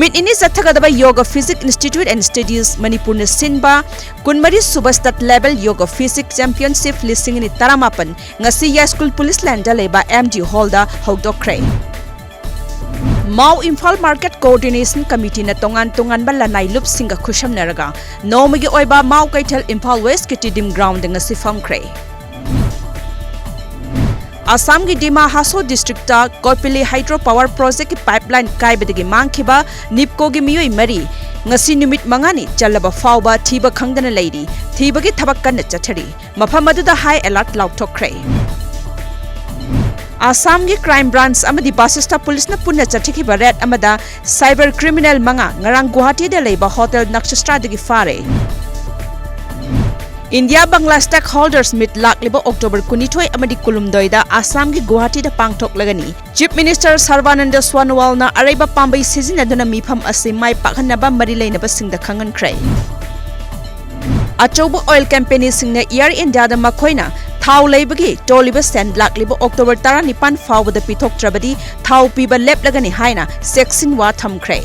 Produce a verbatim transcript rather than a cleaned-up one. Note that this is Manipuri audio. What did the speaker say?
ꯅꯨꯃꯤꯠ ꯅꯤꯅꯤ ꯆꯠꯊꯒꯗꯕ Yoga Physique Institute and Studies ꯃꯅꯤꯄꯨꯔꯅ ꯁꯤꯟꯕ ꯀꯨꯟꯃꯔꯤ ꯁꯨꯕ State Level Yoga Physique Championship ꯂꯤꯁꯤꯡ ꯑꯅꯤ ꯇꯔꯥꯃꯥꯄꯟ ꯉꯁꯤ ꯌꯥꯏꯁ꯭ꯀꯨꯜ ꯄꯨꯂꯤꯁ ꯂꯥꯏꯟꯗ ꯂꯩꯕ M D Hall ꯗ ꯍꯧꯗꯣꯛꯈ꯭ꯔꯦ꯫ ꯃꯥꯎ ꯏꯝꯐꯥꯜ Market Coordination Committee ꯅ ꯇꯣꯉꯥꯟ ꯇꯣꯉꯥꯟꯕ ꯂꯅꯥꯏ ꯂꯨꯞꯁꯤꯡꯒ ꯈꯨꯠꯁꯝꯅꯔꯒ ꯅꯣꯡꯃꯒꯤ ꯑꯣꯏꯕ ꯃꯥꯎ ꯀꯩꯊꯦꯜ ꯏꯝꯐꯥꯜ West ꯀꯤ Stadium Ground ꯗ ꯉꯁꯤ ꯐꯝꯈ꯭ꯔꯦ꯫ ꯑꯁꯥꯝꯒꯤ ꯗꯤꯃꯥ ꯍꯥꯁꯣ district ꯇ ꯀꯣꯄꯤꯂꯤ Hydro Power Project ꯀꯤ pipeline ꯀꯥꯏꯕꯗꯒꯤ ꯃꯥꯡꯈꯤꯕ NEEPCO ꯒꯤ ꯃꯤꯑꯣꯏ ꯃꯔꯤ ꯉꯁꯤ ꯅꯨꯃꯤꯠ ꯃꯉꯥꯅꯤ ꯆꯜꯂꯕ ꯐꯥꯎꯕ ꯊꯤꯕ ꯈꯪꯗꯅ ꯂꯩꯔꯤ꯫ ꯊꯤꯕꯒꯤ ꯊꯕꯛ ꯀꯟꯅ ꯆꯠꯊꯔꯤ꯫ ꯃꯐꯝ ꯑꯗꯨꯗ high alert ꯂꯥꯎꯊꯣꯛꯈ꯭ꯔꯦ꯫ ꯑꯁꯥꯝꯒꯤ Crime Branch ꯑꯃꯗꯤ ꯕꯥꯁꯤꯁꯇꯥ ꯄꯨꯂꯤꯁꯅ ꯄꯨꯟꯅ ꯆꯠꯊꯈꯤꯕ raid ꯑꯃꯗ cyber criminal ꯃꯉꯥ ꯉꯔꯥꯡ ꯒꯨꯋꯥꯍꯥꯇꯤꯗ ꯂꯩꯕ Hotel Nakshatra ꯗꯒꯤ ꯐꯥꯔꯦ꯫ India Bangla Stakeholders Meet ꯂꯥꯛꯂꯤꯕ October ꯀꯨꯟꯅꯤꯊꯣꯏ ꯑꯃꯗꯤ ꯀꯨꯟꯍꯨꯝꯗꯣꯏꯗ ꯑꯁꯥꯝꯒꯤ ꯒꯨꯋꯥꯍꯥꯇꯤꯗ ꯄꯥꯡꯊꯣꯛꯂꯒꯅꯤ꯫ Chief Minister ꯁꯔꯕꯥꯅꯟꯗ ꯁꯣꯅꯣꯋꯥꯜꯅ ꯑꯔꯩꯕ ꯄꯥꯝꯕꯩ ꯁꯤꯖꯤꯟꯅꯗꯨꯅ ꯃꯤꯐꯝ ꯑꯁꯤ ꯃꯥꯏ ꯄꯥꯛꯍꯟꯅꯕ ꯃꯔꯤ ꯂꯩꯅꯕꯁꯤꯡꯗ ꯈꯪꯍꯟꯈ꯭ꯔꯦ꯫ ꯑꯆꯧꯕ oil company ꯁꯤꯡꯅ Air India ꯗ ꯃꯈꯣꯏꯅ ꯊꯥꯎ ꯂꯩꯕꯒꯤ ꯇꯣꯜꯂꯤꯕ ꯁꯦꯟ ꯂꯥꯛꯂꯤꯕ October ꯇꯔꯥꯅꯤꯄꯥꯟ ꯐꯥꯎꯕꯗ ꯄꯤꯊꯣꯛꯇ꯭ꯔꯕꯗꯤ ꯊꯥꯎ ꯄꯤꯕ ꯂꯦꯞꯂꯒꯅꯤ ꯍꯥꯏꯅ ꯆꯦꯛꯁꯤꯟꯋꯥ ꯊꯝꯈ꯭ꯔꯦ꯫